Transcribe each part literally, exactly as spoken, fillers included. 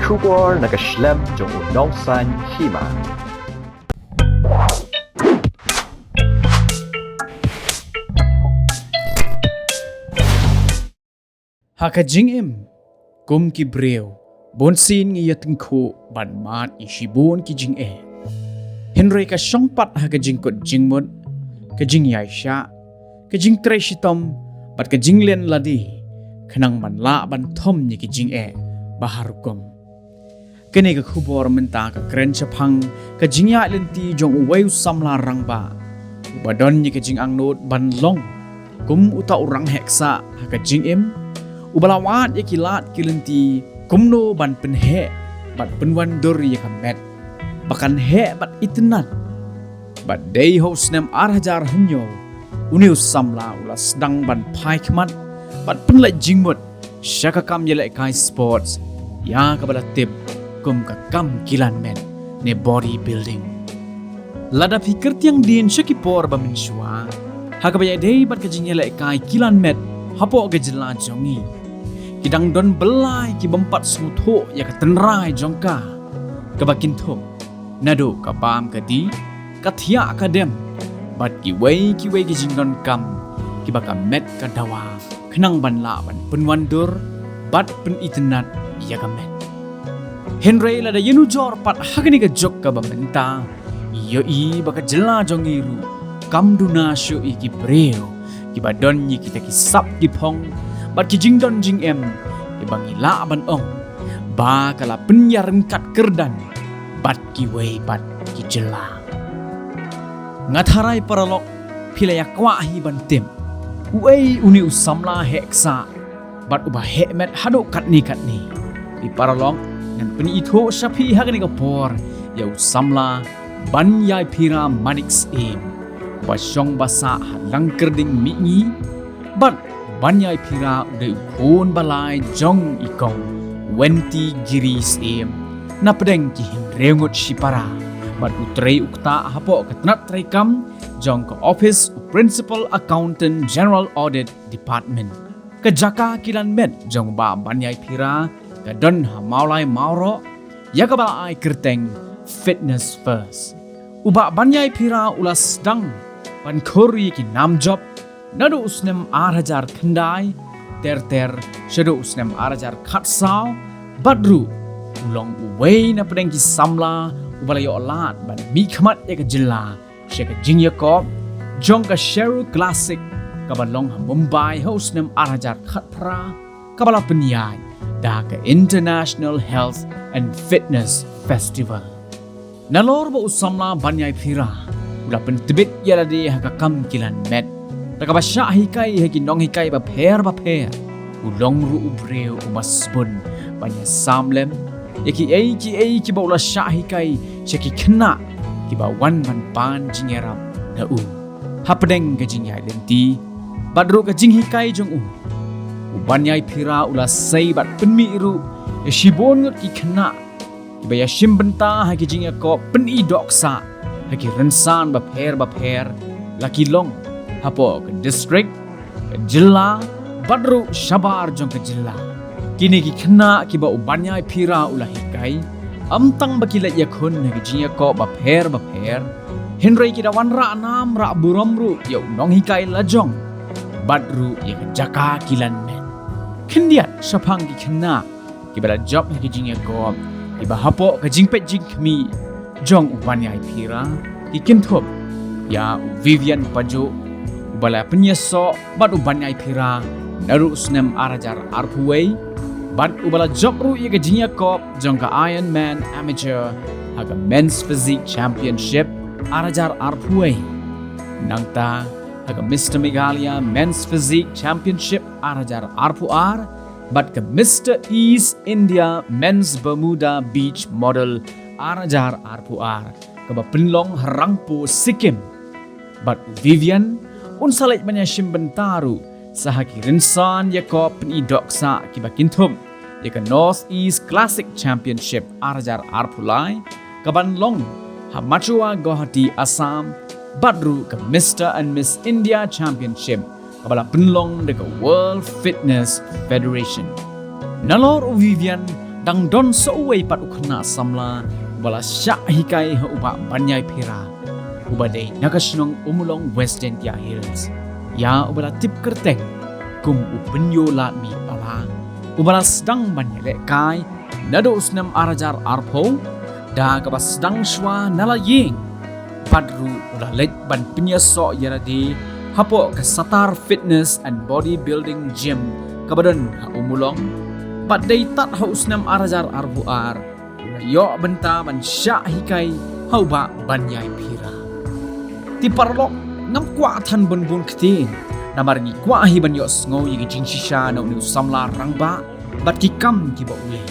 Khubor na ka shlem jong u Nongsaiñ Hima. Ha ka jingim, kum ki briew, bun sien ngi ïa tyngkhuh ban mad ïa shibun ki jingeh. Hynrei ka shong pat ha ka jingkut jingmut, ka jingïaishah, ka jingtrei shitom, bad ka jingleh lade, khnang ban lah ban thom ïa ki jingeh ba har kum. Kane ka khubor mynta ka kren shaphang ka jingïaid lynti jong uwei u samla rangbah uba don ïa ka jingangnud ban long kum uta u rangheh ksah ha ka jingim, uba la wad ïa ki lad ki lynti kumno ban pynheh bad pynwandur ïa ka met ba kan heh bad itynnad. Bad dei ha u snem ar hajar hynñiew, une u samla u la sdang ban phai khmat bad pynleit jingmut sha ka kam ïalehkai sports, ïa kaba la tip kum ka kam kilan met ne body building. Lada phi kyrtiang dien sha ki por ba mynshuwa, ha kaba ïadei bad ka jingïalehkai kilan met hapoh ka jylla jong ngi, ki dang don byllai ki bym pat sngewthuh ïa ka tynrai jong ka, kaba kynthup naduh ka bam ka dih, ka thiah ka dem, bad kiwei kiwei ki jingdonkam kiba ka met ka dawa khnang ban lah ban pynwandur bad pynitynnad ïa ka met. Hynrei lada ïanujor pat ha kane ka juk kaba mynta, ïohi ba ka jylla jong ngi ruh kam duna shuh ïa ki briew kiba don ïa kita ki sap ki phong bad ki jingdon jingem kiba ngi lah ban ong ba ka la pynïaryngkat kyrdan bad kiwei pat ki jylla. Nga tharai paralok phi la ïa kwah hi ban tip uei une u samla heh ksah bad uba heh met haduh katne katne. Phi paralok, ngan pynithuh sha phi ha kane ka por ïa u samla Banïaiphyra Manik Syiem, uba shong ba sah ha Langkyrding Mihngi, bad Banïaiphyra u dei u khun ba lai jong i kong Wenti Giri Syiem na pdeng ki hynriew ngut shipara, bad u trei u ktah hapoh ka tnat treikam jong ka ophis u Principal Accountant General Audit Department. Ka jaka kilan met jong u Bah Banïaiphyra ka don ha Mawlai Mawroh, ïa kaba la ai kyrteng Fitness First. U Bah Banïaiphyra u la sdang ban khur ïa ki nam jop naduh u snem ar hajar khyndai ter ter shaduh u snem ar hajar khatsaw, bad ruh u long uwei na pdeng ki samla uba la ïoh lad ban mihkhmat ïa ka jylla sha ka jingïakop jong ka Cheru Classic kaba long ha Mumbai ha u snem ar hajar khatphra, kaba la pynïaid da ka International Health and Fitness Festival. Nalor ba u samla Banïaiphyra u la pyntbit ïa lade ha ka kam kilan met da kaba shah hikai ha ki nonghikai bapher bapher, u long ruh u briew uba sbun ban ïasam lem ïa kiei kiei kiba u la shah hikai sha ki khynnah kiba wan ban pan jingïarap na u. Hapdeng ka jingïaid lynti bad ruh ka jinghikai jong u, u Banïaiphyra u la sei bad pynmih ruh ïa shibun ngut ki khynnah kiba ïashim bynta ha ki jingïakop pyni dohksah ha ki rynsan bapher bapher, la ki long hapoh ka district, ka jylla, bad ruh shabar jong ka jylla. Kine ki khynnah kiba u Banïaiphyra u la hikai, ym tang ba ki leit ïakhun ha ki jingïakop bapher bapher, hynrei ki da wanrah nam rah burom ruh ïa u nonghikai lajong bad ruh ïa ka jaka kilan met. Khyndiat shaphang ki khynnah kiba la jop ha ki jingïakop kiba hapoh ka jingpeit jingkhmih jong u Banïaiphyra, ki kynthup ïa u Vivian Pajuh, uba la pynïasoh bad u Banïaiphyra naduh u snem ar hajar arphew wei, bad uba la jop ruh ïa ka jingïakop jong ka Ironman Amateur ha ka Men's Physique Championship ar hajar arphew wei. Nangta ha ka Mister Meghalaya Men's Physique Championship ar hajar arphew ar, bad ka Mister East India Men's Bermuda Beach Model ar hajar arphew ar, kaba pynlong ha Rangpo, Sikkim. Bad u Vivian un sa leit ban ïashim bynta ruh sa ha ki rynsan ïakop pyni dohksah kiba kynthup ïa ka North East Classic Championship ar hajar arphew lai, kaban long ha Machuwa, Guwahati, Assam, bad ruh ka Mister and Miss India Championship kaba la pynlong da ka World Fitness Federation. Nalor u Vivian Dang don sa uwei pat u khynnah samla uba la shah hikai ha u Bah Baniaiphira, uba dei na ka shnong Ummulong, West Jaintia Hills, ïa uba la tip kyrteng kum u Pynïoh Ladmih Pala, uba la sdang ban ïalehkai naduh u snem ar hajar arphew, da kaba sdang shuwa na la ïing. Bad ruh u la leit ban pynïasoh ïa lade hapoh ka Satar Fitness and Bodybuilding Gym kaba don ha Ummulong. Bad dei tad ha u snem ar hajar arphew ar u la ïoh bynta ban shah hikai ha u Bah Baniaiphira. Te paralok, ngam kwah than bun bun ktien, namar ngi kwah hi ban ïohsngew ïa ki jingshisha na une u samla rangbah bad ki kam kiba u leh.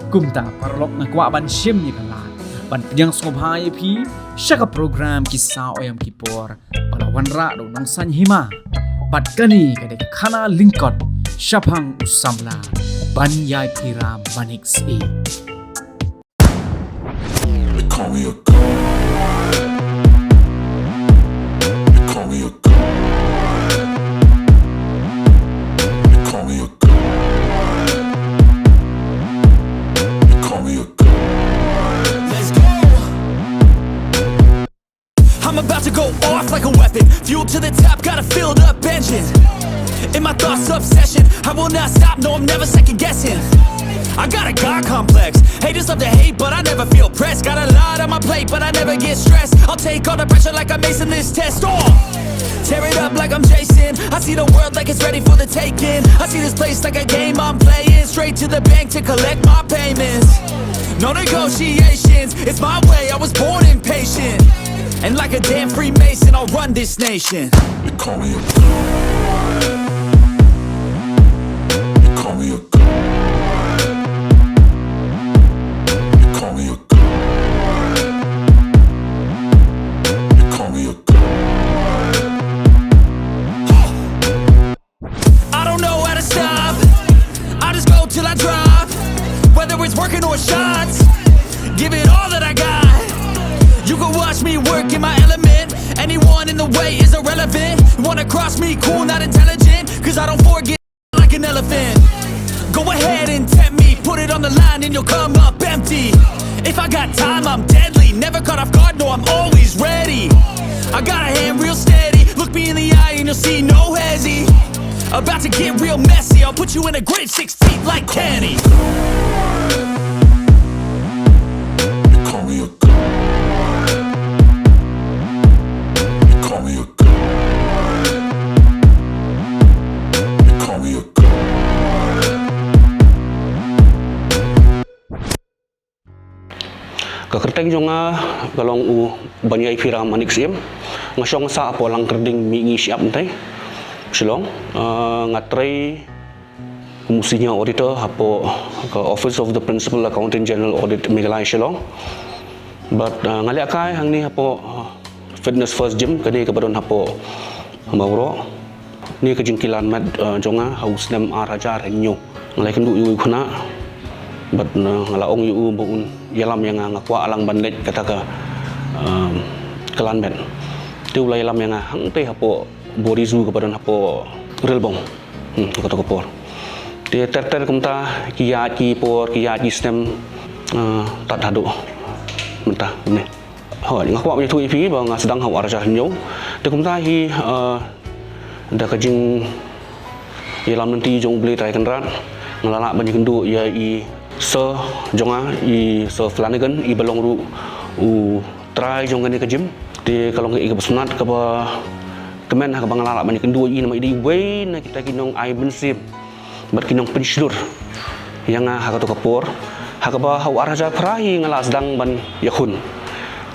Kumta paralok, nga kwah ban shim ïa ka lad ban pdiang sngewbha ïa phi sha ka program Ki Saw Aïom Ki Por ba la wanrah da u Nongsaiñ Hima. Bad kane ka dei ka khana lyngkot shaphang u samla Baniaiphira Manik Syiem. They call me a god. They call me a god. They call me a god. They call me a god. Let's go. I'm about to go off like a weapon. Fuel to the top, got a filled up engine. In my thoughts, obsession. I will not stop, no, I'm never second guessing. I got a God complex. Haters love to hate, but I never feel pressed. Got a lot on my plate, but I never get stressed. I'll take all the pressure like I'm acing this test. Oh, tear it up like I'm Jason. I see the world like it's ready for the taking. I see this place like a game I'm playing. Straight to the bank to collect my payments. No negotiations, it's my way. I was born impatient. And like a damn Freemason, I'll run this nation. They call me a god. They call me a god. They call me a god. They call me a god. I don't know how to stop. I just go till I drop. Whether it's working or shots, give it all that I got. You can watch me work in my element. Anyone in the way is irrelevant. Wanna cross me, cool, not intelligent. Cause I don't forget like an elephant. Go ahead and tempt me, put it on the line and you'll come up empty. If I got time, I'm deadly. Never caught off guard, no, I'm always ready. I got a hand real steady. Look me in the eye and you'll see no hezzy. About to get real messy. I'll put you in a grave six feet like Kenny. They call me a god. They call me a god. They call me a god. Ka kyrteng jong nga ka long u Baniaiphira Manik Syiem. Nga shong sah hapoh Langkyrding Mihngi Shyiap Myntoi, Shillong. Ah, nga trei kum u senior auditor hapoh ka Office of the Principal Accountant General, Audit Meghalaya, Shillong. Bad, ah, nga lehkai hangne hapoh, ah, Fitness First Gym, kane kaba don hapoh Mawroh. Kane ka jingkilan met, ah, jong nga ha u snem ar hajar hynñiew. Nga la ïakynduh ïa u khynnah bad, ah, nga la ong ïa u ba un ïalam ïa nga, nga kwah lang ban leit kata ka, ah, kilan met. Te u la ïalam ïa nga hangtei hapoh Bori Zoo kaba don hapoh Rilbong. Hmm, ha kato ka por. Te ter ter kumta ki ïaid ki por, ki ïaid ki snem, ah, tad haduh mynta kumne. Hooid, nga kwah ban ïathuh ïa phi ba nga sdang ha u ar hajar hynñiew. Te kumta hi, ah, da ka jingïalam lynti jong U Blei Trai Kynrad, nga la lah ban ïakynduh ïa i Sir jong nga, i Sir Flanagan, iba long ruh u trai jong kane ka gym. Te ka long kaei kaba sngewtynnat, kaba kmen ha kaba nga la lah ban ïakynduh ïa i, namar i dei iwei na kita ki nongai mynsiem bad ki nongpynshlur ïa nga ha kato ka por, ha kaba ha u ar hajar phra hi nga la sdang ban ïakhun.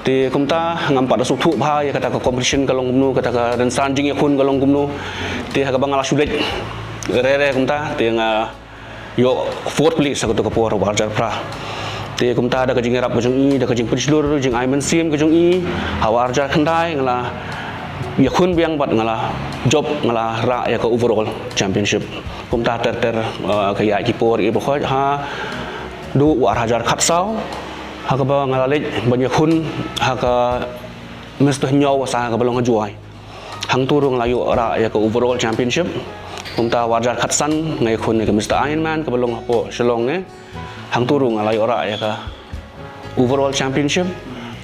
Te kumta ngam pat da sngewthuh bha ïa kata ka competition ka long kumno, kata ka rynsan jingïakhun ka long kumno. Te ha kaba nga la shu leit re re kumta, te nga ïoh fourth place ha kato ka por ha u ar hajar phra. Te kumta da ka jingïarap ka jong i, da ka jingpynshlur jingai mynsiem ka jong i, ha u ar hajar khyndai nga la ïakhun biang bad nga la jop, nga la rah ïa ka overall championship. Kumta ter ter, eh, ka ïaid ki por i ba khot haduh u ar hajar khatsaw, ha kaba nga la leit ban ïakhun ha ka Mister Hynñiewphew Saw kaba long ha Jowai. Hangto ruh nga la ïoh rah ïa ka overall championship. Kumta u ar hajar khatsan nga ïakhun ïa ka Mister Ironman kaba long hapoh Shillong, eh. Hangto ruh nga la ïoh rah ïa ka overall championship.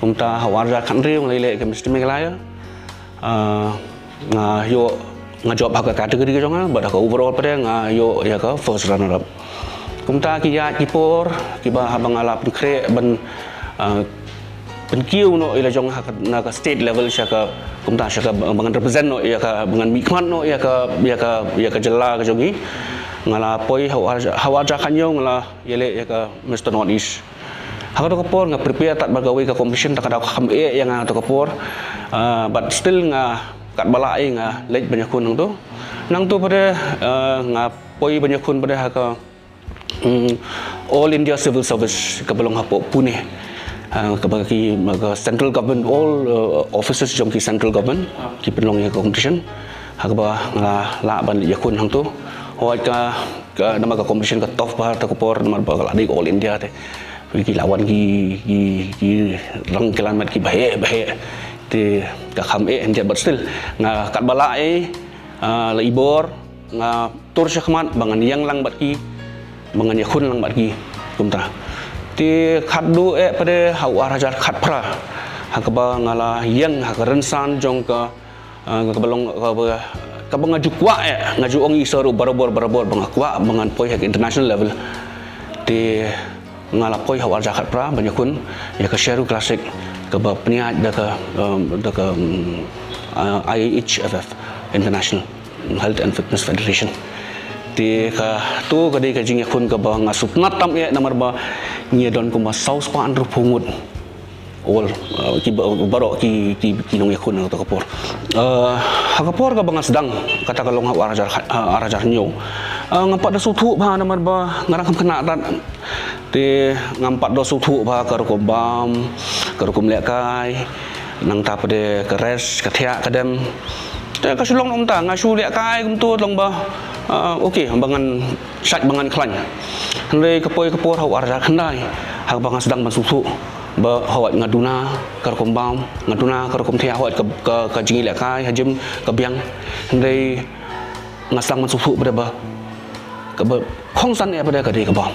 Kumta ha u ar hajar khathynriew nga la ïaleh ïa ka Mister Meghalaya. Ah, nga ïoh, nga jop ha ka category ka jong nga, bad ha ka overall pat nga ïoh ïa ka first runner up. Kumta ki ïaid ki por kiba haba nga la pynkhreh ban, ah, pynkiew noh ïa la jong ha ka, na ka state level sha ka, kumta sha ka ba ngan represent noh ïa ka, ba ngan mihkhmat noh ïa ka, ïa ka, ïa ka jylla ka jong ngi. Nga la poi ha u ar, ha u ar hajar khathynñiew nga la ïaleh ïa ka Mister North East. Ha kato ka por nga prepare tad bad kawei ka competition, ta ka daw kam eh ïa nga ha kato ka por. Ah, but still nga katba lah ei nga leit ban ïakhun hangto. Nangto pat, ah, nga poi ban ïakhun pat ha ka, mm, All India Civil Service kaba long hapoh Pune. Ah, kaba ki, ka central government, all, uh, offices jong ki central government ki pynlong ïa ka competition. Ha kaba nga lah ban ïakhun hangto. Hooid ka, ka, namar ka competition ka tough bha ha kato ka por, namar ba ka la dei ka All India te. Ki la wan ki, ki, ki rang ki la met kiba heh, ba heh. Te ka kham eh hynrei, but still nga katba lah ei, ah, la i bor, nga tur sha khmat ba ngan ïeng lang bad ki, ba ngan ïakhun lang bad ki, kumta. Te khatduh eh pat ha u ar hajar khatphra, ha kaba nga la ïeng ha ka rynsan jong ka, ah, kaba long, kaba, kaba nga ju kwah eh, nga ju ong ïa i sir ruh barabor, barabor ba nga kwah ba ngan poi ha ka international level. Te nga la poi ha u ar hajar khatphra ban ïakhun ïa ka Sheru Classic kaba pynïaid da ka, um, da ka, um, uh, I H F F International Health and Fitness Federation. Te kato ka dei ka jingïakhun kaba nga sngewtynnat tam eh namar ba ngi don kumba saw spah hynriewphew ngut. All, uh, ki ba-, baroh ki, ki, ki nongïakhun ha kato ka por. Uh, ha ka por kaba nga sdang, kata ka long ha u ar hajar, uh, ar hajar hynñiew. Uh, ngam pat da sngewthuh bha namar ba nga dang kham khynnah tad. Te ngam pat da sngewthuh bha ka rukom bam, ka rukom lehkai, nangta pat ka rest, ka thiah, ka dem. Te ka shu long kumta, nga shu lehkai kumto, long ba, ah, okay, ba ngan shait, ba ngan khlaiñ. Hynrei ka poi ka por ha u ar hajar khyndai, ha kaba nga sdang ban sngewthuh ba hooid nga duna ka rukom bam, nga duna ka rukom thiah, hooid ka, ka, ka jingïalehkai ha gym ka biang. Hynrei nga sdang ban sngewthuh pat ba kaba khongsan eh pat ka dei ka bam.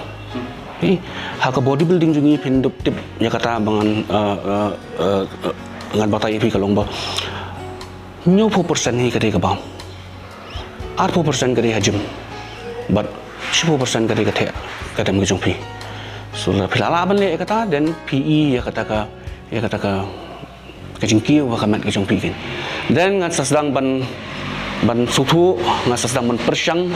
Hi, ha ka bodybuilding jong ngi phin dup tip ïa kata ba ngan, uh, uh, uh, uh, ngan batai ïa phi ka long ba hynñiewphew percent hi ka dei ka bam. Arphew percent ka dei ha gym. Bad shiphew percent ka dei ka thiah ka dem ka jong phi. So lada phi lah lah ban leh ïa kata, then phi i ïa kata ka, ïa kata ka ka jingkiew ha ka met ka jong phi kin. Then nga sa sdang ban, ban sngewthuh, nga sa sdang ban pyrshang.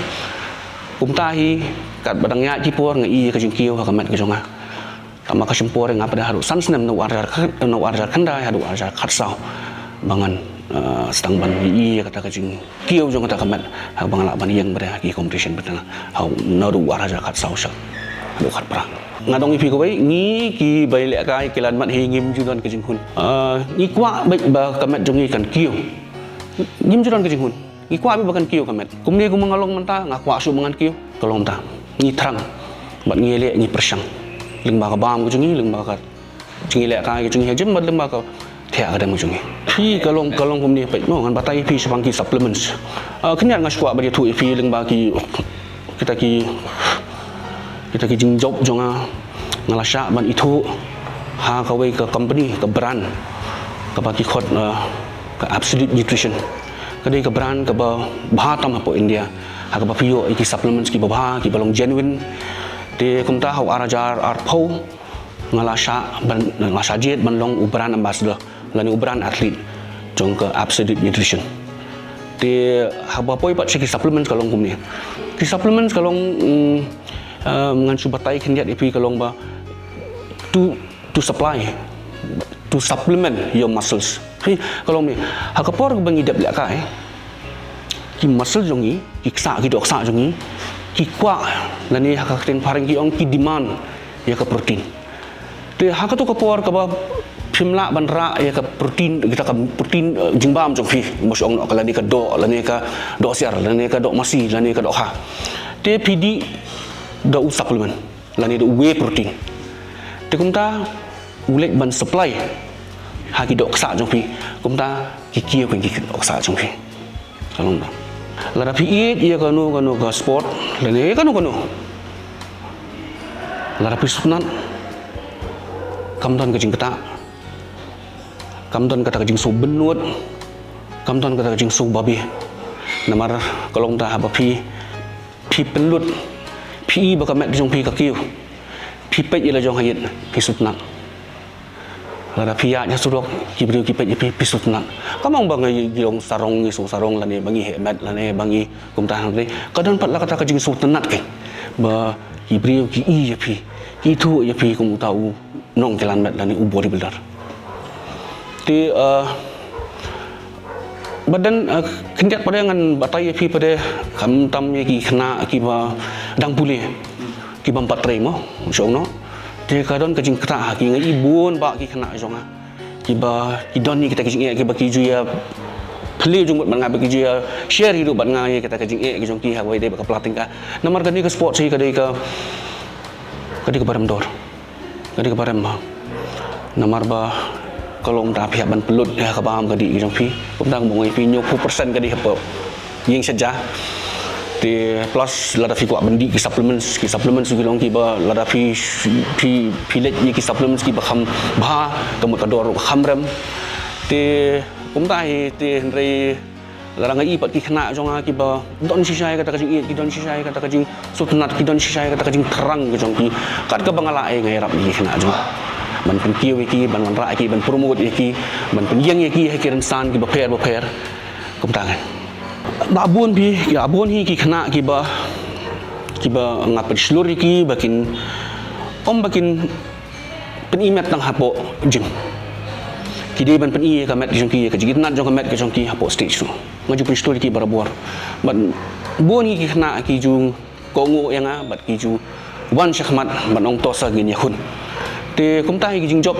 Kumta hi, katba dang ïaid ki por nga i ïa ka jingkiew ha ka met ka jong nga. Tangba ka shim por ïa nga pat haduh san snem, na u ar hajar, na u ar hajar khyndai haduh u ar hajar khatsaw ba ngan, uh, sdang ban i ïa kata ka jingkiew jong kata ka met, ha kaba nga lah ban ïeng pat ha ki competition pat na, ha u, naduh u ar hajar khatsaw sha haduh khatphra. Nga dang ong ïa phi kawei, ngi kiba ïalehkai, ki lad mat hi, ngim ju don ka jinghun. Ah, ngi kwah beit ba ka met jong ngi kan kiew. Ngim ju don ka jinghun. Ngi kwah beit ba kan kiew ka met. Kumne kumba nga long mynta, nga kwah shuh ba ngan kiew. Ka long mynta. Ngi thrang. Bad ngi ïaleh, ngi pyrshang. Lyngba ka bam ka jong ngi, lyngba ka jingïalehkai ka jong ngi ha gym, bad lyngba ka thiah ka dem ka jong ngi. Phi, ka long, ka long kumne, peit mo, ngan batai ïa phi shaphang ki supplements. Ah, khyndiat nga shu kwah ban ïathuh ïa phi lyngba ki, kita ki, kita ki jingjop jong nga. Nga la shah ban ithuh ha kawei ka company, ka brand kaba ki khot, ah, ka Absolute Nutrition. Ka dei ka brand kaba bha tam hapoh India, ha kaba phi ïoh ïa ki supplements kiba bha, kiba long genuine. Te kumta ha u ar hajar arphew, nga la shah ban, nga la shah jied ban long u brand ambassador lane u brand athlete jong ka Absolute Nutrition. Te haba poi pat sha ki supplements ka long kumne. Ki supplements ka long, mm, um, ngan shu batai khyndiat ïa phi, ka long ba to, to supply, to supplement your muscles. Phi, ka long kumne. Ha ka por ba ngi dep lehkai, ki muscle jong ngi, ki ksah, ki dohksah jong ngi, ki kwah, lane ha ka ktien phareng ki ong ki demand ïa ka protein. Te ha kato ka por kaba phim lah ban rah ïa ka protein, kita ka protein, eh, jingbam jong phi, mo, shu ong noh ka lane ka doh, lane ka doh siar, lane ka doh masi, lane ka doh kha. Te phi dih da u supplement, lane da u whey protein. Te kumta u leit ban supply ha ki dohksah jong phi. Kumta ki kiew ki dohksah jong phi. Ka long ba lada phi ïeit ïa kano kano ka sport, lane kano kano, Lada phi sngewtynnat, kam don ka jingktah, kam don kata ka jingsngewbynnud, kam don kata ka jingsngewbabe. Namar ka long ta haba phi, phi pynlut, phi i ba ka met jong phi ka kiew, phi peit ïa la jong ha ïit, phi sngewtynnat. Lada phi ïaid ha surok, ki briew ki peit ïa phi, phi sngewtynnat. Kam long ba ngi, ngi long sarong, ngi sngew sarong lane ba ngi heh met lane ba ngi kumta, hynrei ka don pat la kata ka jingsngewtynnat keiñ ba ki briew ki i ïa phi, ki ithuh ïa phi kum uta u nongkynmaw met lane u bodybuilder. Te, uh, but then, uh, khyndiat pat de ngan batai ïa phi pat de, khamtam ïa ki khynnah kiba dang pule, ki bym pat trei mo, shong no. Te ka don ka jingktah ha ki, nga i bun bah ki khynnah jong nga kiba ki don ïa kita ki jingeh, kiba ki ju ïa plie jingmut bad nga, ba ki ju ïa share hi ruh bad nga ïa kita ki jingeh ki jong ki ha kaba ïadei bad ka pla tyngka. Namar kane ka sport hi ka dei ka, ka dei kaba rem dor, ka dei kaba rem bha. Namar ba ka long ta phi hap ban pynlut ïa ka bam ka dih ki jong phi. Kumta kumba nga ong ïa phi, hynñiewphew percent ka dei hapoh ïing shet ja. Te plus lada phi kwah ban dih ki supplements, ki supplements ki long kiba lada phi, phi, phi leit ïa ki supplements kiba kham bha, ka mut ka dor ruh ka kham rem. Te kumta hi, te hynrei lada nga i pat ki khynnah jong nga kiba don shisha ïa kata ka jingïeit, ki don shisha ïa kata ka jingsngewtynnat, ki don shisha ïa kata ka jingthrang ka jong ki, kat kaba nga lah, eh, nga ïarap ïa ki khynnah jong nga ban pynkiew ïa ki, ban wanrah ïa ki, ban promote ïa ki, ban pynïeng ïa ki ha ki rynsan kiba pher bapher. Kumta ngan. Da bun phi, da bun hi ki khynnah kiba, kiba nga pynshlur ïa ki ba kin, ym ba kin pyni met tang hapoh gym. Ki dei ban pyni ïa ka met ka jong ki, ïa ka jingitynnat jong ka met ka jong ki hapoh stage ruh. Nga ju pynshlur ïa ki barabor. Bad bun hi ki khynnah ki ju kohnguh ïa nga bad ki ju wan shakhmat ban ong to sa ngin ïakhun. Te kumta hi ki jingjop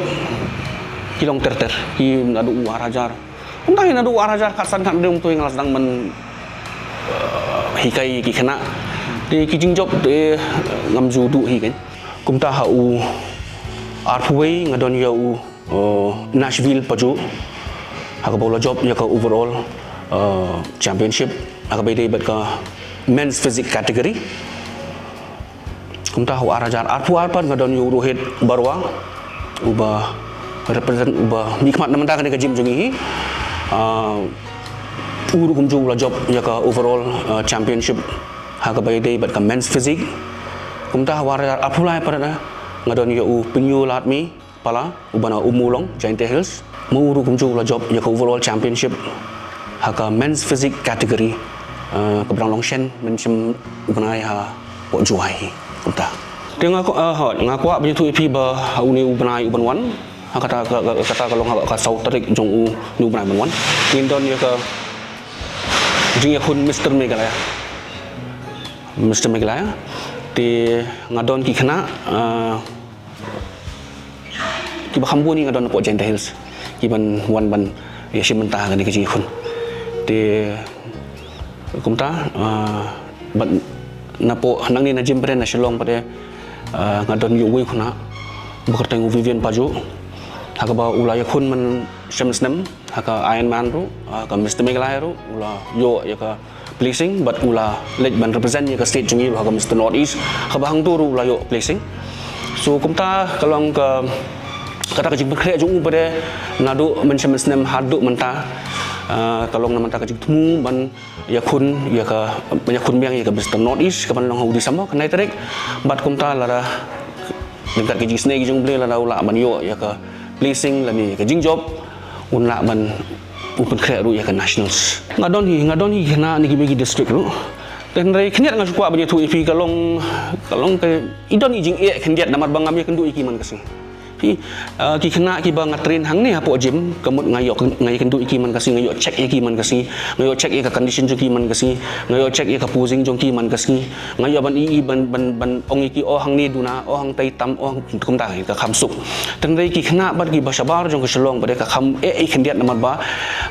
ki long ter ter, ki naduh u ar hajar. Kumta hi naduh u ar hajar khatsan khathynriew, to hi nga la sdang ban, eh, hikai ki khynnah. Te ki jingjop te ngam ju duh hi keiñ. Kumta ha u arphew wei nga don ïa u, eh, Nashville Pajo, ha kaba u la jop ïa ka overall, eh, championship ha kaba ïadei bad ka men's physique category. Kumta ha u ar hajar arphew ar pat nga don ïa u Rohit Barua, uba represent, uba mihkhmat na mynta kane ka gym jong ngi hi. Ah, u ruh kumjuh u la jop ïa ka overall, ah, championship ha kaba ïadei bad ka men's physique. Kumta ha u ar hajar arphew lai pat nga don ïa u Pynïoh Ladmi Pala, uba na Ummulong, Jaintia Hills. Ma u ruh kumjuh u la jop ïa ka overall championship ha ka men's physique category, ah, kaba dang long shen mynshem u bnai hapoh Jowai hi. Kumta. Te nga ko-, ah, hooid, nga kwah ban ïathuh ïa phi ba ha une u bnai u ban wan, ha kata ka, ka, kata ka long ha ka saw tarik jong une u bnai ban wan, ngin don ïa ka jingïakhun Mister Meghalaya. Mister Meghalaya. Te nga don ki khynnah, ah, kiba kham bun hi nga don hapoh Jaintia Hills kiban wan ban ïashim bynta ha kane ka jingïakhun. Te kumta, ah, bad napoh nangne na gym pat de, na Shillong pat de, ah, nga don ïa uwei u khynnah ba kyrteng u Vivian Pajo, ha kaba u la ïakhun mynshem snem ha ka Ironman ruh, ha ka Mister Meghalaya ruh u la ïoh ïa ka placing, bad u la leit ban represent ïa ka state jong ngi ruh ha ka Mister North East, kaba hangto ruh u la ïoh placing. So kumta ka long ka, kata ka jingpynkhreh jong u pat de naduh mynshem mynsnem haduh mynta, ah, ka long na mynta ka jingthmu ban ïakhun ïa ka, ban ïakhun biang ïa ka Mister North East kaban long ha u December khyndai tarik. Bad kumta lada ryngkat ka jingsnei ka jong U Blei lada u lah ban ïoh ïa ka placing lane ïa ka jingjop, un lah ban u pynkhreh ruh ïa ka nationals. Nga don hi, nga don hi khynnah na kiwei ki district ruh. Te hynrei khyndiat nga shu kwah ban ïathuh ïa phi, ka long, ka long ka, i don i jingeh khyndiat namar ba ngam ïakynduh ïa ki man ka sngi. Phi, ah, ki khynnah kiba nga train hangne hapoh gym, ka mut nga ïoh, nga ïakynduh ïa ki man ka sngi, nga ïoh check ïa ki man ka sngi, nga ïoh check ïa ka condition jong ki man ka sngi, nga ïoh check ïa ka posing jong ki man ka sngi, nga ïoh ban i, i ban, ban, ban ong ïa ki, oh, hangne duna, oh, hangtai tam, oh, kumta ka kham suk. Te hynrei ki khynnah pat kiba shabar jong ka Shillong pat de ka kham eh, eh khyndiat namar ba,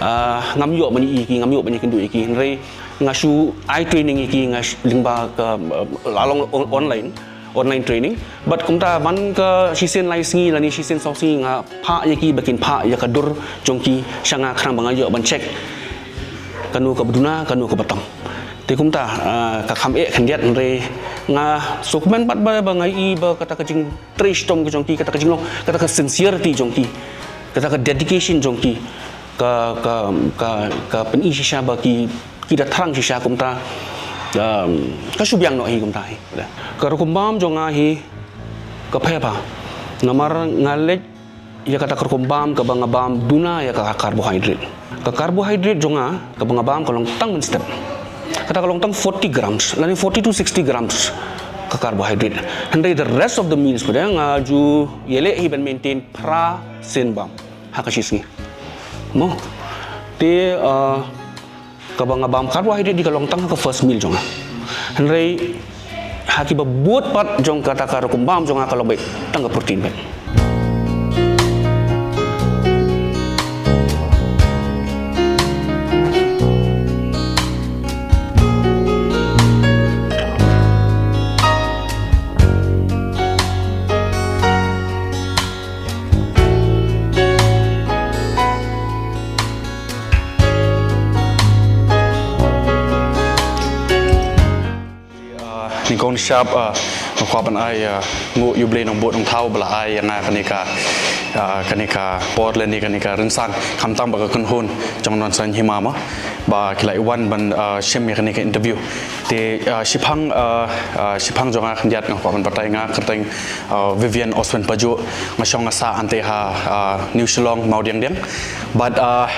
ah, ngam ïoh ban i ïa ki, ngam ïoh ban ïakynduh ïa ki. Hynrei nga shu ai training ïa ki, nga sh-, lyngba ka, ah, la long on-, online, online training. Bad kumta man ka shisien lai sngi lane shisien saw sngi nga phah ïa ki ba kin phah ïa ka dur jong ki sha nga khnang ba nga ïoh ban check kano kaba duna, kano kaba tam. Te kumta, ah, ka kham eh khyndiat hynrei nga sngewkmen pat ba, ba nga i ba kata ka jingtrei shitom ka jong ki, kata ka jinglong, kata ka sincerity jong ki, kata ka dedication jong ki, ka, ka, ka, ka pyni shisha ba ki, ki da thrang shisha kumta, um, ka shu biang noh hi kumta hi. Ka rukom bam jong nga hi ka pher bha. Namar nga leit ïa kata ka rukom bam kaba nga bam duna ïa ka carbohydrate. Ka carbohydrate jong nga kaba nga bam ka long tang mynstep. Kata ka long tang forty grams, lane forty to sixty grams ka carbohydrate. Hynrei the rest of the meals pat nga ju ïaleh hi ban maintain phra sien bam ha ka shi sngi. Mo. Te, uh, kaba nga bam carbohydrate di ka long tang ha ka first meal jong nga. Hynrei ha kiba bud pat jong kata ka rukom bam jong nga ka long beit tang ka protein beit. Ah, nyngkong nyngshap, ah, nga kwah ban ai, ah, nguh ïa U Blei Nongbud Nongthaw ba la ai ïa nga kane ka, ah, kane ka por lane kane ka rynsan khamtam ba ka kynhun jong Nongsan Hima mo ba ki la wan ban, ah, shim ïa kane ka interview. Te, ah, shiphang, ah, ah, shiphang jong nga khyndiat nga kwah ban batai, nga kyrteng, ah, Vivian Oswin Pajuh, nga shong nga sah hangtei ha, ah, New Shillong, Mawdiangdiang. Bad, ah,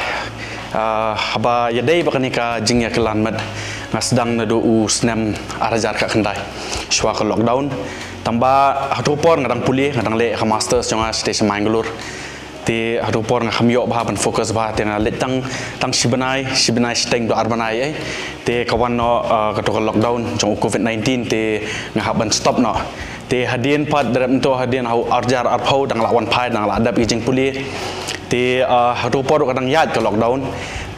ah, haba ïadei bad kane ka jingïakylla met nga sdang naduh u snem ar hajar khatkhyndai shuwa ka lockdown. Tangba hato por nga dang pule, nga dang leh ka masters jong nga shatei sha Mangalore. Te hato por nga kham ïoh bha ban focus bha, te nga leit tang, tang shi bnai, shi bnai shiteng to ar bnai, eh. Te ka wan noh, ah, kato ka lockdown jong u covid nineteen, te nga hap ban stop noh. Te hadien pat, da dep mynta hadien ha u ar hajar arphew dang lah wan phai, dang lah dep ïa ka jingpule. Te, ah, hato por ka dang ïaid ka lockdown.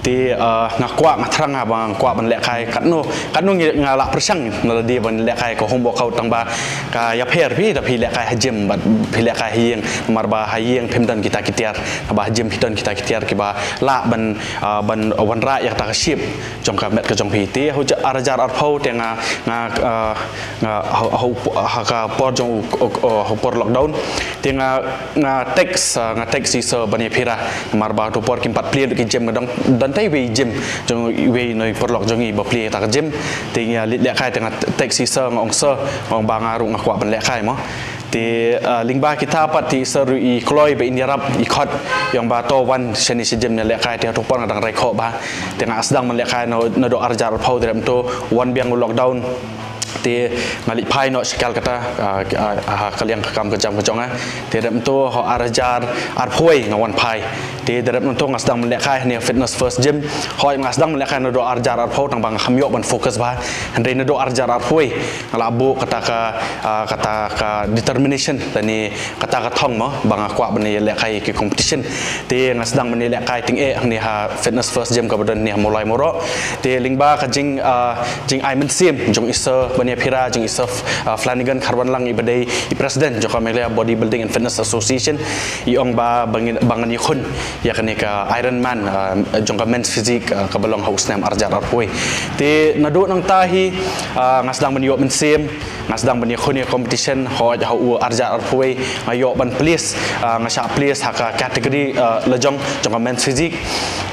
Te, ah, nga kwah, nga thrang ha ba nga kwah ban lehkai katno, katno ngi, nga lah pyrshang na lade ban lehkai ka home workout, tangba ka ïapher phi, da phi lehkai ha gym bad phi lehkai ha ïing, namar ba ha ïing phim don kita ki tiar, haba ha gym phi don kita ki tiar kiba lah ban, ah, ban wanrah ïa kata ka shape jong ka met ka jong phi. Te ha u ar hajar arphew te nga, nga, ah, nga ha, ha, ha ka por jong u, u, u, ha u por lockdown. Te nga, nga text, ah, nga text i sir ban ïa phira. Namar ba hato por kim pat plie ki gym, nga dang don tei wei gym jong wei na i paralok jong i ba plie ta ka gym. Te nga leit lehkai, te nga text i sir, nga ong sir, nga ong ba nga ruh nga kwah ban lehkai mo. Te, ah, lyngba kita pat te i sir ruh i kloi ba in ïarap, i khot, i ong ba to wan shane sha gym ne lehkai. Te hato por nga dang rai khoh bha. Te nga sdang ban lehkai na, naduh ar hajar arphew, te da mynta wan biang u lockdown. Te nga leit phai noh sha Kolkata, ah, ah, ah, ka liang ka kam ka jam ka jong nga. Te da dep mynta ha u ar hajar arphew wei nga wan phai. Te da dep mynta nga sdang ban lehkai ha une u Fitness First Gym. Hooid nga sdang ban lehkai naduh ar hajar arphew, tangba nga kham ïoh ban focus bha. Hynrei naduh ar hajar arphew wei nga lah buh kata ka, ah, kata ka determination lane kata ka thong mo ba nga kwah ban ïa lehkai ki competition. Te nga sdang ban ïa lehkai tyngeh hangne ha Fitness First Gym kaba don hangne ha Mawlai Mawroh. Te lyngba ka jing, ah, jingai mynsiem jong i sir ban ïa phira, jong i sir, ah, Flanagan Kharwanlang, i ba dei i president jong ka Meghalaya Bodybuilding and Fitness Association, i ong ba, ba ngin, ba ngan ïakhun ïa kane ka Ironman, ah, jong ka men's physique, ah, kaba long ha u snem ar hajar arphew wei. Te naduh nangta hi, ah, nga sdang ban ïoh mynsiem, nga sdang ban ïakhun ïa competition, hooid ha u ar hajar arphew wei nga ïoh ban place, ah, nga shah place ha ka category, ah, lajong jong ka men's physique.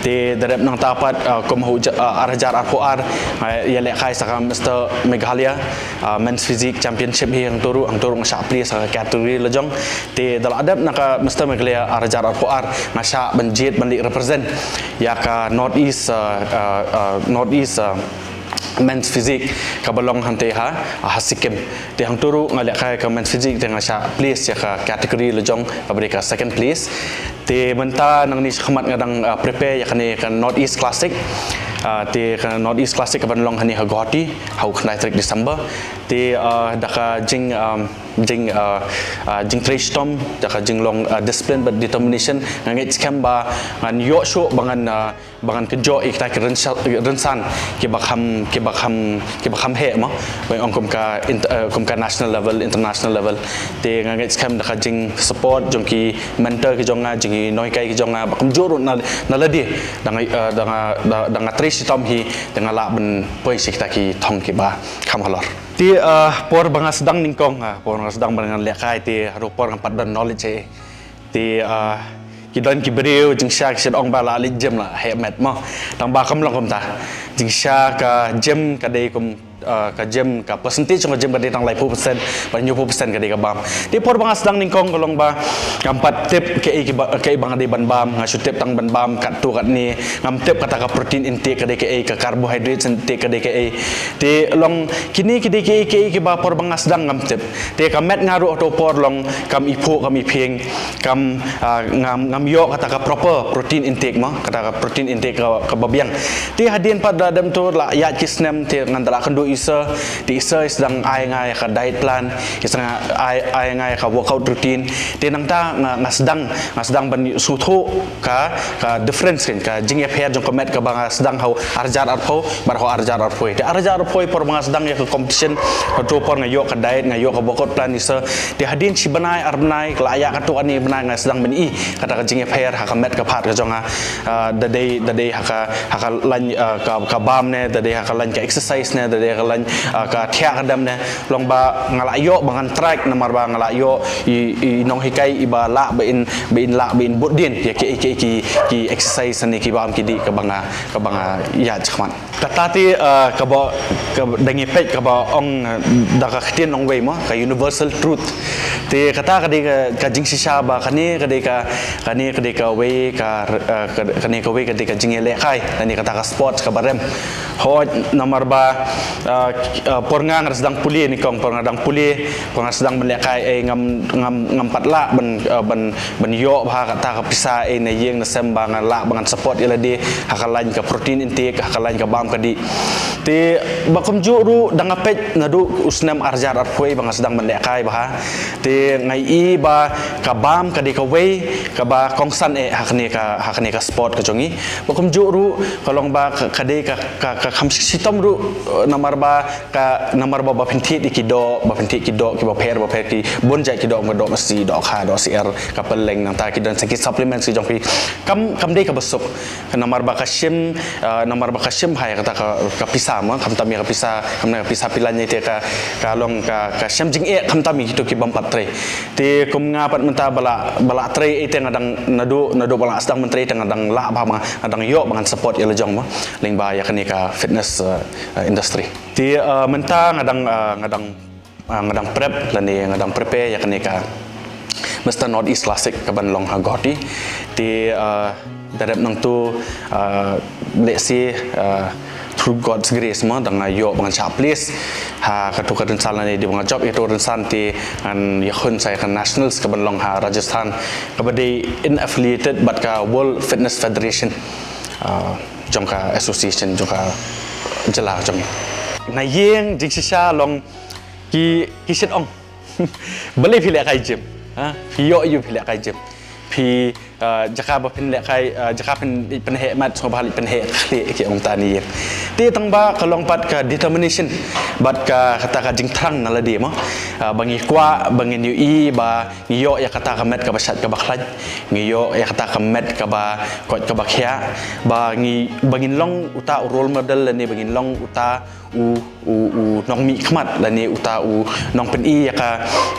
Te da dep nangta pat, ah, kum ha u ja-, ah, ar hajar arphew ar nga ïa lehkai sa ka Mister Meghalaya, ah, Men's Physique Championship hi, hangto ruh, hangto ruh nga shah place ha ka category lajong. Te da la dep na ka Mister Meghalaya ar hajar arphew ar nga shah ban jied ban leit represent ïa ka North East, ah, ah, ah, North East, ah, Men's Physique kaba long hangtei ha, ha Sikkim. Te hangto ruh nga lehkai ka Men's Physique, te nga shah place ïa ka category lajong kaba dei ka second place. Te mynta nangne shakhmat nga dang, ah, prepare ïa kane ka North East Classic. Ah, te ka North East Classic kaban long hangne ha Guwahati ha u khyndai tarik December. Te, ah, da ka jing, ah, jing, ah, ah, jingtrei shitom, da ka jinglong, ah, discipline bad determination, nga ngeit skhem ba ngan ïoh shuh ba ngan, ah, ba ngan kynjoh ïa kita ki rynsa-, rynsan kiba kham, kiba kham, kiba kham heh mo. Ba ong kum ka int-, ah, kum ka national level, international level. Te nga ngeit skhem da ka jingsupport jong ki mentor ki jong nga, jong ki nonghikai ki jong nga, ba kumjuh ruh na, na lade da nga, ah, da nga, da, da nga trei shitom hi, da nga lah ban poi sha kita ki thong kiba kham halor. Te, ah, por ba nga sdang nyngkong, ah, por ba nga sdang ban ngan lehkai te haduh por ngam pat don knowledge eh. Te, ah, ki don ki briew jingshisha ki shu ong ba la leit gym la heh met mo. Tang ba kam long kumta. Jingshisha ka gym ka dei kum, ah, ka gym, ka percentage jong ka gym ka dei tang laiphew percent, ba hynñiewphew percent ka dei ka bam. Te por ba nga sdang nyngkong ka long ba ngam pat tip kaei kiba, kaei ba nga dei ban bam, nga shu tip tang ban bam katto katne. Ngam tip kata ka protein intake ka dei kaei, ka carbohydrates intake ka dei kaei. Te long kine ki dei kaei kaei kiba por ba nga sdang ngam tip. Te ka met nga ruh hato por long kam iphuh kam iphieng, kam, ah, ngam, ngam ïoh kata ka proper protein intake mo, kata ka protein intake ka, kaba biang. Te hadien pat da dep to la ïaid ki snem te ngan da la kynduh ïa i sir, te i sir i sdang ai nga ïa ka diet plan, i sdang ai, ai nga ïa ka workout routine. Te nangta nga, nga sdang, nga sdang ban sngewthuh ka, ka difference kan, ka jingïapher jong ka met kaba nga sdang ha u ar hajar arphew bad ha u ar hajar arphew wei. Te ar hajar arphew wei por ba nga sdang ïa ka competition, hato por nga ïoh ka diet, nga ïoh ka workout plan ïa i sir. Te hadien shi bnai ar bnai, la ïa katto katne bnai nga sdang ban i kata ka jingïapher ha ka met ka phad ka jong nga. Ah, da dei, da dei ha ka, ha ka lain, ah, ka, ka bam ne, da dei ha ka lain ka exercise ne, da dei ha ka lain, ah, ka thiah ka dem ne. Long ba nga la ïoh ba ngan track namar ba nga la ïoh i, i nonghikai iba lah ba in, ba in lah ba in bud dien ïa ki, ki, ki, ki exercise ne ki bam ki dih kaba nga, kaba nga ïaid shakhmat. Kata te, ah, kaba, kaba da ngi peit kaba ong, ah, da ka ktien nongwei mo, ka universal truth. Te kata ka dei ka, ka jingshisha ba kane ka dei ka, kane ka dei kawei ka, ah, ka, kane kawei ka dei ka jingïalehkai, kane kata ka sport kaba rem. Hooid, namar ba, ah, ah, por nga nga sdang pule nyngkong, por nga dang pule, por nga sdang ban lehkai, eh, ngam, ngam, ngam pat lah ban, ah, ban, ban ïoh bha kata ka pisa, eh, na ïing na sem ba nga lah ba ngan support ïa lade ha ka lain ka protein intake, ha ka lain ka bam ka dih. Te ba kumjuh ruh da nga peit naduh u snem ar hajar arphew wei ba nga sdang ban lehkai bha. Te nga i ba ka bam ka dei kawei kaba kongsan eh ha kane ka, ha kane ka sport ka jong ngi. Ba kumjuh ruh ka long ba ka, ka dei ka, ka, ka kham shitom ruh, eh, namar ba ka, namar ba, ba phin thied ïa ki doh, ba phin thied ki doh kiba pher ba pher, ki bun jait ki doh, ka doh masi, doh kha, doh syiar, ka pylleng, nangta ki don sa ki supplements ki jong phi. Kam, kam dei kaba suk. Namar ba ka shim, ah, namar ba ka shim bha ïa kata ka, ka pisa mo, khamtam ïa ka pisa, khamtam ïa ka pisa phi lain ïa te ka, ka long ka, ka shem jingeh khamtam ïa kito ki bym pat trei. Te kum nga pat mynta ba la, ba la trei, eh, te nga dang naduh, naduh ba la sdang ban trei te nga dang lah bha, nga dang ïoh ba ngan support ïa la jong mo. Lyngba ïa kane ka fitness, eh, eh, industry. Te, eh, mynta nga dang, eh, nga dang, eh, nga dang prep lane nga dang prepare ïa kane ka Mister North East Classic kaban long ha Guwahati. Te, eh, da dep nangto, eh, let's say, eh, through God's grace mo, da nga ïoh ba ngan shah place ha kato ka rynsan lane dei ba nga jop ïa kato ka rynsan te ngan ïakhun sa ïa ka nationals kaban long ha Rajasthan, kaba dei in affiliated bad ka World Fitness Federation, eh, jong ka association jong ka jylla jong ngi. Na ïing jingshisha long ki, ki shit ong. Balei phi lehkai gym? Ha? Phi ïoh aïu phi lehkai gym? Phi, ah, jaka ba phin lehkai, ah, jaka phin pynheh mat, sngewbha leit pynheh khlieh, ki ong ta na ïing. Te tang ba ka long pat ka determination bad ka, kata ka jingthrang na lade mo. Ah, ba ngi kwah, ba ngin ïohi ba ngi ïoh ïa kata ka met kaba shait kaba khlaiñ, ngi ïoh ïa kata ka met kaba koit kaba khiah, ba ngi, ba ngin long uta u role model lane ba ngin long uta u, u, u nongmihkhmat lane uta u nongpyni ïa ka,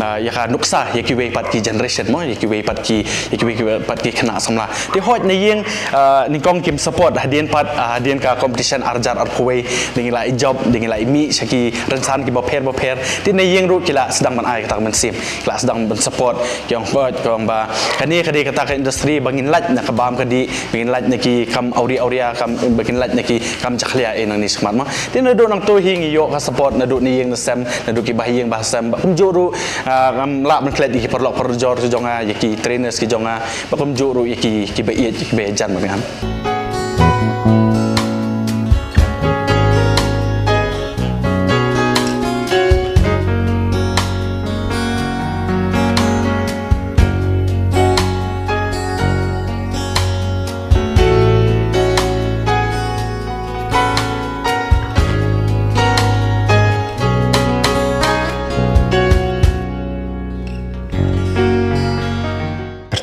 ah, ïa ka nuksa ïa kiwei pat ki generation mo, ïa kiwei pat ki, ïa kiwei, kiwei pat ki khynnah samla. Te hooid na ïing, ah, nyngkong kim support hadien pat, ah, hadien ka competition ar hajar arphew wei, da ngi la ïa jop, da ngi la ïa mih sha ki rynsan kiba pher ba pher. Te na ïing ruh ki la sdang ban ai kata ka mynsiem, ki la sdang ban support, ki ong hooid, ki ong ba kane ka dei kata ka industry ba ngin lait na ka bam ka dih, ba ngin lait na ki kam awria awria, kam, ba ngin lait na ki kam jakhlia, eh, nangne shakhmat mo. Te naduh nangto hi ngi ïoh ka support naduh na ïing na sem, naduh ki bahaïing bahasem, ba kumjuh ruh, ah, ngam lah ban klet ïa ki paralok parajor ki jong nga, ïa ki trainers ki jong nga, ba kumjuh ruh ïa ki, kiba ïeit, kiba ïeit jan ba ngam.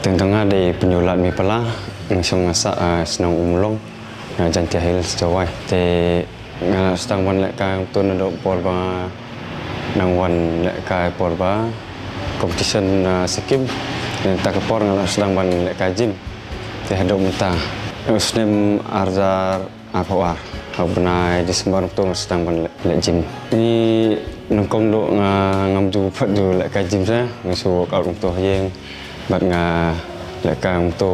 Teng teng nga dei Pynïaw Lad Mih Pala, nga shong nga sah, ah, shnong Umlong, na Jaintia Hills, Jowai. Te nga la sdang ban lehkai kumto naduh por ba nga nang wan lehkai por ba competition na Sikkim. Nangta ka por nga la sdang ban lehkai gym. Te haduh mynta, u snem arhajar arphew ar, ha u bnai December kumto nga sdang ban leh, leh gym. Ngi nyngkong duh nga ngam ju pat ju lehkai gym shuh, nga shu workout kumto ha ïing. Bad nga lehkai kumto,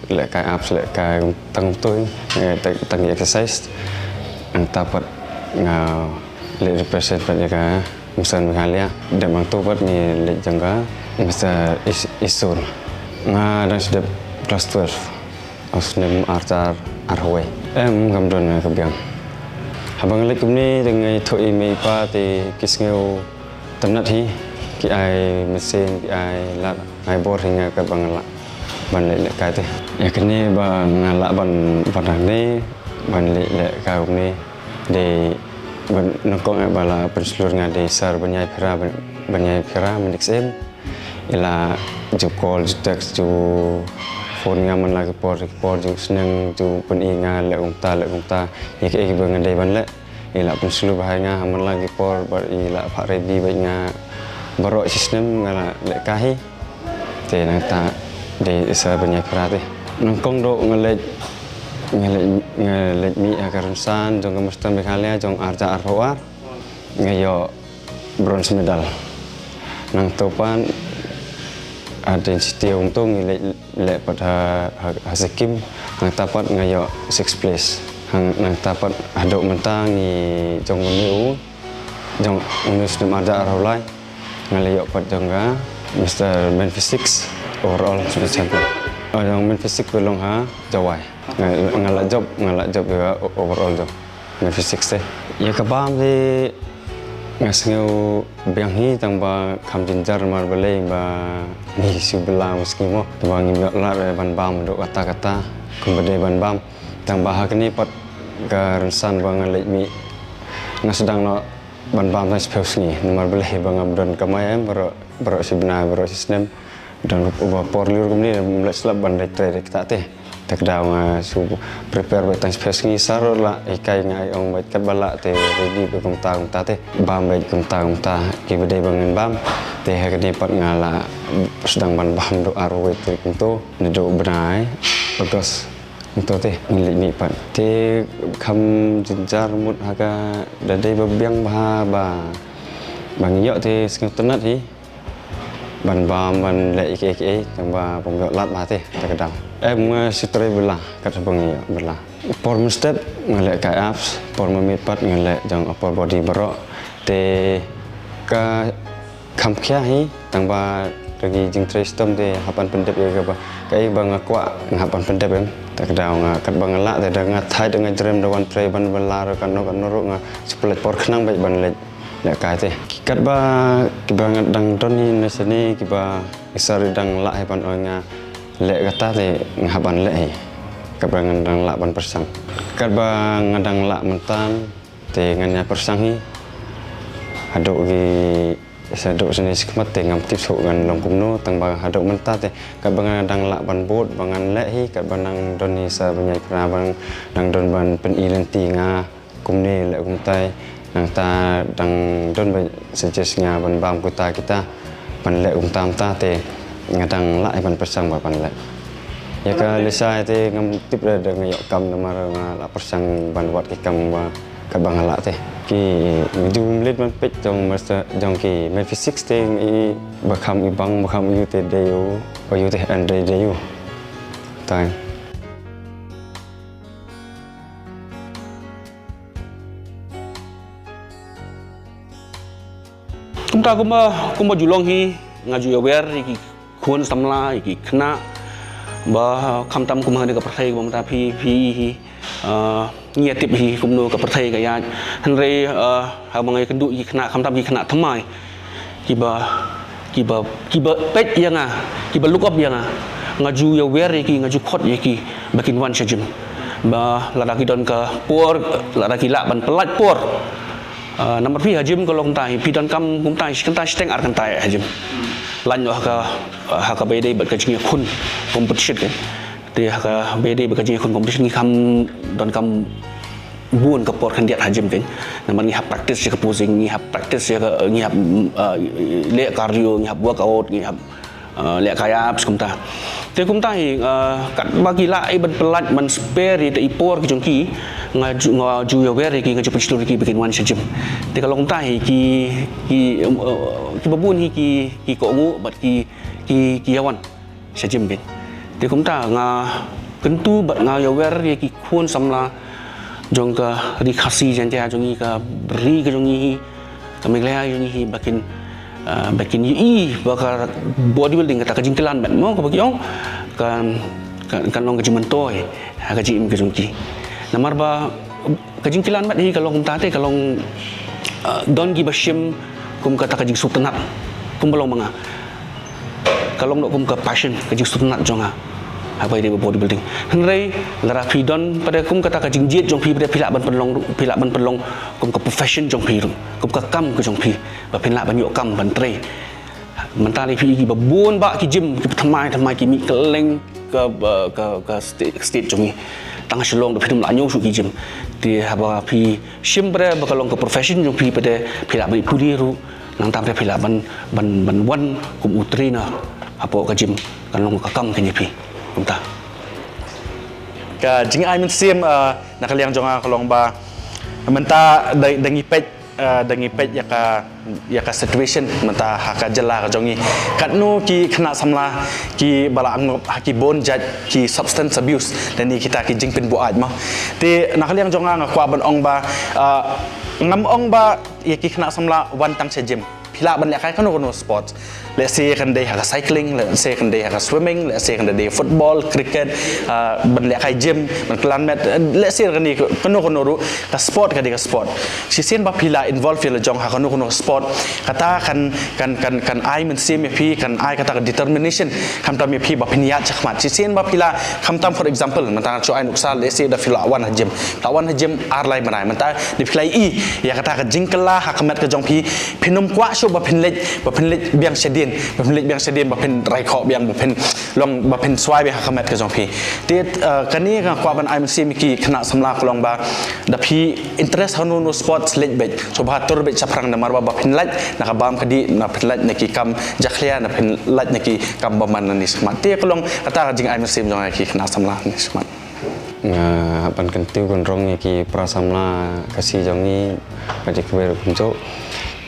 lehkai abs, lehkai tang kumto, eh, tang, tang exercise. Nangta pat nga leh represent pat ïa ka Miss Meghalaya. Dep hangto pat ngi leit jong ka Mister Is-, ISSSOR. Nga dang shu dep class twelve. Ha u snem arhajar arphew wei. Em, kam don ka biang. Haba nga leit kumne te nga ïathuh ïa i mei i pa te ki sngew tynnat hi, ki ai mynsiem, ki ai lad, ai bor hi nga katba nga lah ban leh lehkai te. Ïa kane ba nga lah ban, ban hangne, ban leh lehkai kumne, dei ban nyngkong eh ba la pynshlur nga dei Sir Baniaphira, Ban-, Baniaphira Manik Syiem. I la ju call, ju text, ju phone nga man la ki por ki por, ju sneng, ju pyni nga leh kumta, leh kumta. Ïa kiei kiba nga dei ban leh. I la pynshlur bha ïa nga man la ki por, bad i la phah ready bad nga baroh shi snem nga la lehkai hi. Te nangta dei Sir Baniaphira te. Nyngkong duh nga leit, nga leit, nga leit mih ha ka rynsan jong ka Mister Meghalaya jong arhajar arphew ar. Nga ïoh bronze medal. Nangta pat ha density kumto ngi leh, leh pat ha, ha, ha Sikkim. Nangta pat nga ïoh sixth place. Hang, nangta pat haduh mynta ngi jong une u, jong une u snem arhajar arphew lai, nga la ïoh pat jong ka Mister Men Physique overall champion. Oh, jong Men Physique ba long ha Jowai. Nga, nga la jop, nga la jop ïa ka overall jong Men Physique te. Ïa ka bam te nga sngew biang hi, tang ba kham jynjar namar balei ba ngi shu bylla ba sngi mo. Tang ba ngim ïoh lad ban bam haduh katta katta kumba dei ban bam. Tang ba ha kane pat ka rynsan ba nga leit mih nga sdang noh ban bam tang shiphew sngi namar balei ba ngam don kamai em, baroh, baroh shi bnai, baroh shi snem. Don uba por lyiur kumne, ym leh slap ban leit trei, trei ktah te. Te ka daw nga shu prepare beit tang shiphew sngi, sa ruh la hikai nga, ai ong beit katba lah te ready beit kumta kumta te. Bam beit kumta kumta kiba dei ba ngin bam. Te ha kane pat nga la sdang ban bam duh arphew wei tarik kumto, naduh bnai August kumto te ngi leit mih pat. Te kham jynjar mut ha ka, da dei ba biang bha ba, ba ngi ïoh te sngewtynnat hi. Ban bam, ban leh ïa kiei kiei, tang ba bym ïoh lad bha te, te ka daw. Em, nga shu trei bylla, kat haba nga ïoh bylla. Por mynstep nga leh kai abs, por mynmiet pat nga leh jong upper body baroh. Te ka kham khia hi, tang ba da ki jingtrei shitom te hap ban pyndep ïa kaba, kaei ba nga kwah nga hap ban pyndep em. Te ka daw nga, katba nga lah te da nga thait, da nga jrem, da wan trei ban bylla ruh, katno katno ruh nga shu pynlait por khnang beit ban leit lehkai te. Katba kiba nga dang don hi na shane, kiba ki sir dang lah hi ban ong nga leh kata te nga hap ban leh hi. Katba nga dang lah ban pyrshang. Katba nga dang lah mynta te ngan ïa pyrshang hi. Haduh ki, haduh shane shakhmat te ngam tip shuh ngan long kumno, tang ba haduh mynta te katba nga dang lah ban bud ba ngan leh hi, katba nang don hi sa ba ngai pra ba nang don ban pyni lynti nga. Kumne leh kumtai, nangta dang don ba suggest nga ban bam kita kita, ban leh kumta kumta te nga dang lah ban pyrshang ba ban leh. Ïa ka lehse te ngam tip re da nga ïoh kam namar nga la pyrshang ban wad ki kam ba katba nga lah te. Ki, nga ju mlien ban peit jong master jong ki Men Physique te, i ba kham i bang ba kham ïu te dei u, ba ïu te en dei dei u. Tang. Kumta kumba, kumba ju long hi, nga ju ïawer ïa ki khun samla, ïa ki khynnah, ba khamtam kum ha kane ka pyrthei ba mynta phi, phi hi, ah, ngi ïa tip hi kumno ka pyrthei ka ïaid. Hynrei, ah, haba nga ïakynduh ïa ki khynnah, khamtam ki khynnah thymmai, kiba, kiba, kiba peit ïa nga, kiba look up ïa nga, nga ju ïawer ïa ki, nga ju khot ïa ki ba kin wan sha gym. Ba lada ki don ka por, lada ki lah ban pyllait por. Ah, namar phi ha gym ka long kumtai, phi don kam kumtai, shi kynta shiteng ar kynta ha gym. Lait noh ha ka, ha kaba ïadei bad ka jingïakhun competition kein. Te ha kaba ïadei bad ka jingïakhun competition ngi kham donkam bun ka por khyndiat ha gym kein. Namar ngi hap practice ïa ka posing, ngi hap practice ïa ka, ngi hap, uh, leh cardio, ngi hap workout, ngi hap, uh, leh ka abs kumta. Te kumta hi, uh, katba ki lah ïa ban pyllait ban spare ïa i por ki jong ki, nga ju, nga ju ïawer ïa ki, nga ju pynshlur ïa ki ba kin wan sha gym. Te ka long kumta hi ki, ki, um, uh, kiba bun hi ki, ki kohnguh bad ki, ki, ki ïawan sha gym kein. Te kumta nga kyntu bad nga ïawer ïa ki khun samla jong ka Ri Khasi Jaiñtia jong ngi, ka ri ka jong ngi hi, ka Meghalaya jong ngi hi, ba kin, ah, ba kin ïohi ba ka bodybuilding, kata ka jingkylla met mo, kaba ki ong, kan, kan, kan long ka jingmyntoi ha ka jingim ka jong ki. Namar ba ka jingkylla met hi ka long kumta te, ka long, ah, don kiba shim kum kata ka jingsngewtynnat, kumba long ma nga. Ka long noh kum ka passion, ka jingsngewtynnat jong nga ha kaba ïadei bad bodybuilding. Hynrei lada phi don pat de kum kata ka jingjied jong phi pat de, phi lah ban pynlong, phi lah ban pynlong kum ka profession jong phi ruh, kum ka kam ka jong phi, ba phin lah ban ïoh kam ban trei. Mynta lei phi ïohi ba bun bah ki gym kiba thymmai thymmai ki mih kylleng ka, ka, ka state, state jong ngi. Tang ha Shillong ruh phin ym lah ñiew shuh ki gym. Te haba phi shim pat de ba ka long ka profession jong phi pat de, phi lah ban ïa pule ruh, nangta pat de phi lah ban, ban, ban wan kum u trainer hapoh ka gym, kan long ka kam kein ïa phi. Kumta. Ka jingai mynsiem, uh, na ka liang jong nga ka long ba mynta da, da ngi peit, uh, da ngi peit ïa ka, ïa ka situation mynta ha ka jylla ka jong ngi. Katno ki khynnah samla kiba la ngop ha ki bun jait ki substance abuse lane kita ki jingpynbuaid mo. Te na ka liang jong nga nga kwah ban ong ba, uh, ngam ong ba ïa ki khynnah samla wan tang sha gym. Phi lah ban lehkai kano kano sports. Lehse kan dei ha ka cycling, lehse kan dei ha ka swimming, lehse kan dei football, cricket, ah, ban lehkai gym, ban kylla met, eh, lehse kan dei kano kano ruh ka sport, ka dei ka sport. Shisien ba phi la involve ïa la jong ha kano kano sport, kata kan, kan, kan, kan ai mynsiem ïa phi, kan ai kata ka determination khamtam ïa phi ba phin ïaid shakhmat. Shisien ba phi la khamtam, for example, mynta nga shu ai nuksa, lehse da phi la wan ha gym, la wan ha gym ar lai bnai, mynta da phi la ïohi ïa kata ka jingkylla ha ka met ka jong phi, phin ym kwah shuh ba phin leit, ba phin leit biang shadien, ba phin leit biang shadien, ba phin rai khoh biang, ba phin long, ba phin swai biang ha ka met ka jong phi. Te, eh, kane nga kwah ban ai mynsiem ïa ki khynnah samla ka long ba da phi interest ha kano kano sports, leit beit, sngewbha tur beit shaphrang, namar ba ba phin lait na ka bam ka dih, na phin lait na ki kam jakhlia, na phin lait na ki kam bymman nangne shakhmat. Te ka long kata ka jingai mynsiem jong nga ïa ki khynnah samla nangne shakhmat. Nga hap ban kyntiew kynrong ïa ki para samla Khasi jong ngi, bad ïa kiwei ruh kumjuh.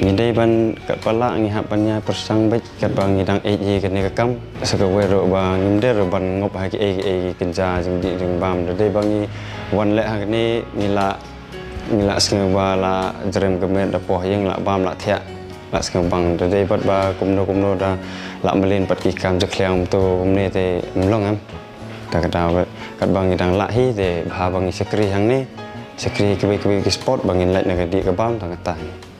Ngi dei ban, katba lah ngi hap ban ïa pyrshang beit, katba ngi dang ïeit ïa kane ka kam. Sa kawei ruh ba ngim dei ruh ban ngop ha kiei kiei ki kynja jingdih jingbam. Da dei ba ngi wan leh ha kane, ngi lah, ngi lah sngew ba lah jrem ka met, da poh ïing lah bam lah thiah, lah sngew bang. Da dei pat ba kumno kumno da lah mlien pat ki kam jakhlia kumto kumne te ym long em. Te kata, katba ngi dang lah hi te bha ba ngi shakri hangne, shakri kiwei kiwei ki sport ba ngin lait na ka dih ka bam, tang kata hi.